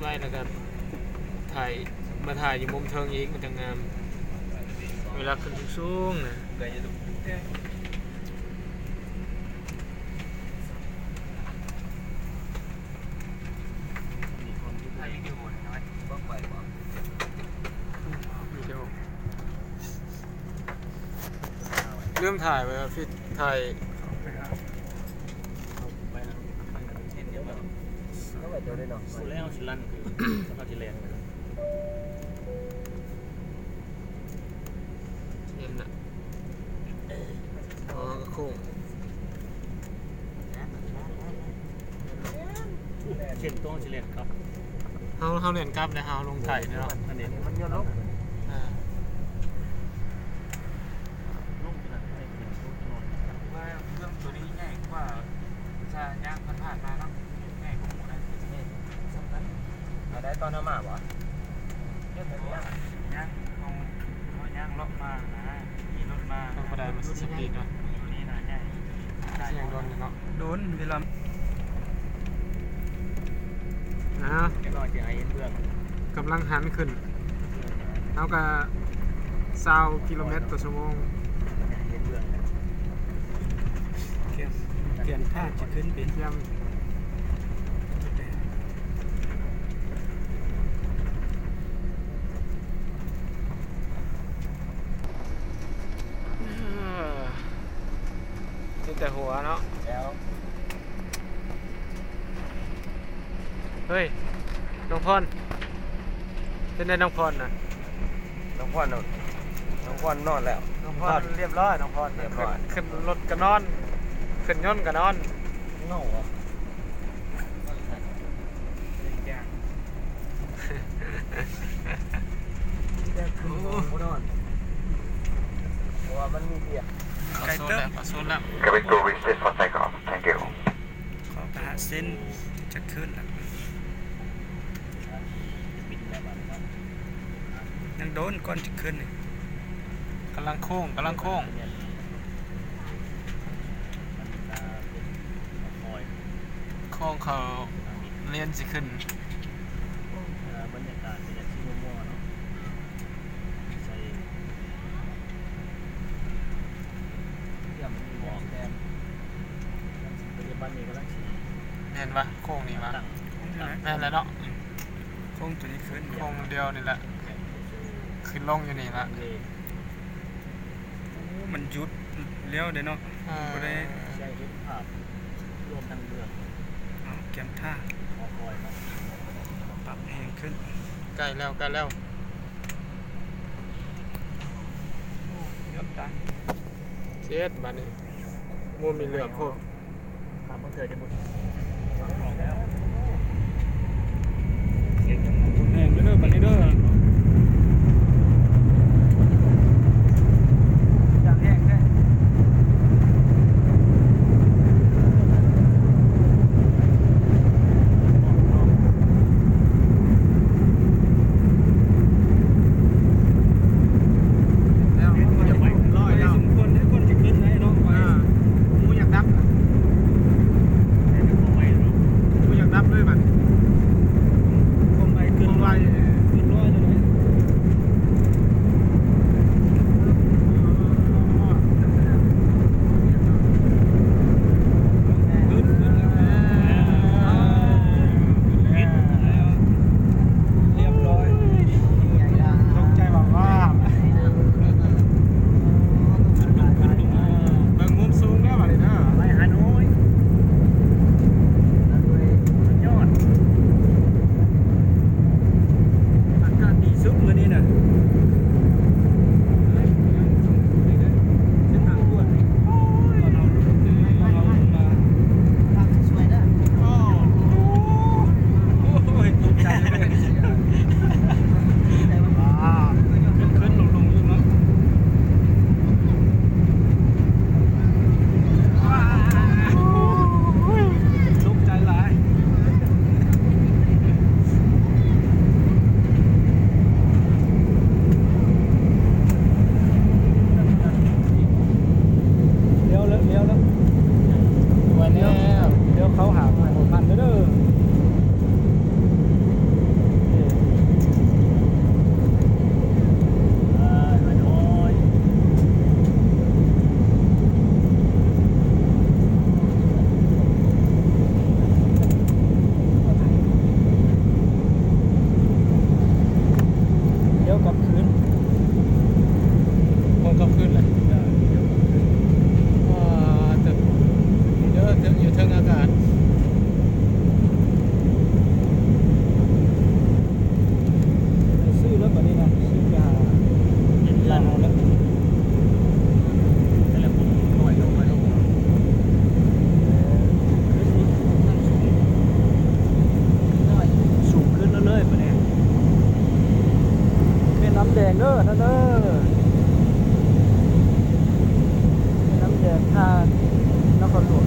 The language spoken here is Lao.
ໄປແລ້ວກໍຖ່າຍ ມາຖ່າຍຢູ່ມຸມເທິງອີກ ມັນຈັ່ງງາມ ເວລາຂຶ້ນສູງໆນະ. ລືມຖ່າຍໄວ້ວ່າ ຟິດຖ່າຍ ເຫັນນະ ອໍ ໂຄ້ງ ເສັ້ນຕົງຊິແລ່ນກັບ ເຮົາ ເຮົາແລ່ນກັບແລ້ວເຮົາລົງໄຖເນາະ ອັນນີ້ມັນຍ້ອນລົງ ອ່າ ລົງໄປນັ້ນ ໄປເຂດໂຕນອນ ວ່າເບື້ອງໂຕນີ້ໃຫຍ່ກວ່າ ຈະຍ່າງຜ່ານໆມາເນາະ ໃຫຍ່ກວ່າໝູ່ນະ ນີ້ ສ່ຳກັນ ອັນໃດຕອນເຮົາມາບໍ່? ຍ່າງ ເຮົາ ເຮົາຍ່າງເລາະມານະ ຂີ່ລົດມາ ທຳມະດາມັນຊິສະປີດເນາະ ໂຕນີ້ນະໃຫຍ່ ສຽງດົນເນາະ ດົນເວລາ ອ້າວ ຈັກໜ້ອຍຊິໃຫ້ເຫັນເບື້ອງ ກຳລັງຫັນຂຶ້ນ ເຮົາກະຊາວກິໂລແມັດຕໍ່ຊົ່ວໂມງ ເຫັນເບື້ອງ ກຽມ ກຽມຖ້າຈະຂຶ້ນໄປ ກຽມ ມີແຕ່ຫົວເນາະ ແລ້ວ ເຮີ້ຍ ນ້ອງພອນ ເປັນໃດນ້ອງພອນນະ? ນ້ອງພອນ ນ້ອງພອນນອນແລ້ວ ນ້ອງພອນຮຽບຮ້ອຍ ນ້ອງພອນ ຮຽບຮ້ອຍ ຂຶ້ນລົດກະນອນ ຂຶ້ນຍົນກະນອນ ເຫງົາ ແຕ່ຄືບໍ່ນອນ ເພາະວ່າມັນມີວຽກ ເອົາໂຊນແລ້ວ ເອົາໂຊນແລ້ວ Cabin crew ready for takeoff. Thank you. ຂໍໄປຫາເຊັນຈັກຄືນລະ ຍັງໂດນກ່ອນຈະຂຶ້ນນີ້ ກຳລັງໂຄ້ງ ກຳລັງໂຄ້ງ ໂຄ້ງເຂົ້າເລນຊິຂຶ້ນ ບັນຍາກາດເປັນຈັ່ງຊີ້ ມົວໆເນາະ ໃສ່ ເພື່ອມັນມີໝອກແດງ ປັດຈຸບັນນີ້ກຳລັງຊິ ແມ່ນວະ ໂຄ້ງນີ້ວະ ແມ່ນແລ້ວເນາະ ໂຄ້ງໂຕນີ້ຂຶ້ນ ໂຄ້ງດຽວນີ້ແຫຼະ ຂຶ້ນລົງຢູ່ນີ້ລະ ໂອ້ ມັນຢຸດແລ້ວເດ້ເນາະ ເອີ ບໍ່ໄດ້ ໃຊ້ເຫັນພາບລວມທັງເມືອງ ເອົາ ກຽມທ່າ ປັບແຮງຂຶ້ນ ໃກ້ແລ້ວ ໃກ້ແລ້ວ ໂອ້ ຍົດຕາຍ ເຈັດ ບາດນີ້ ໝູ່ມີເຫຼືອໂພດ ຖາມເພິ່ນເທື່ອຈະບໍ່ ແຮງເດີ ບາດນີ້ເດີ ຢາກແຮງແທ້. ແລ້ວ ຢາກໄປຂຶ້ນຮ້ອຍແລ້ວ ສົມຄວນເດ້ ຄົນຊິຂຶ້ນໄດ້ເນາະ ອ່າ ໝູຢາກດັບ ແຕ່ບໍ່ໄປເນາະ ໝູຢາກ ເດີ ນ້ຳແດງທ່ານະຄອນຫຼວງ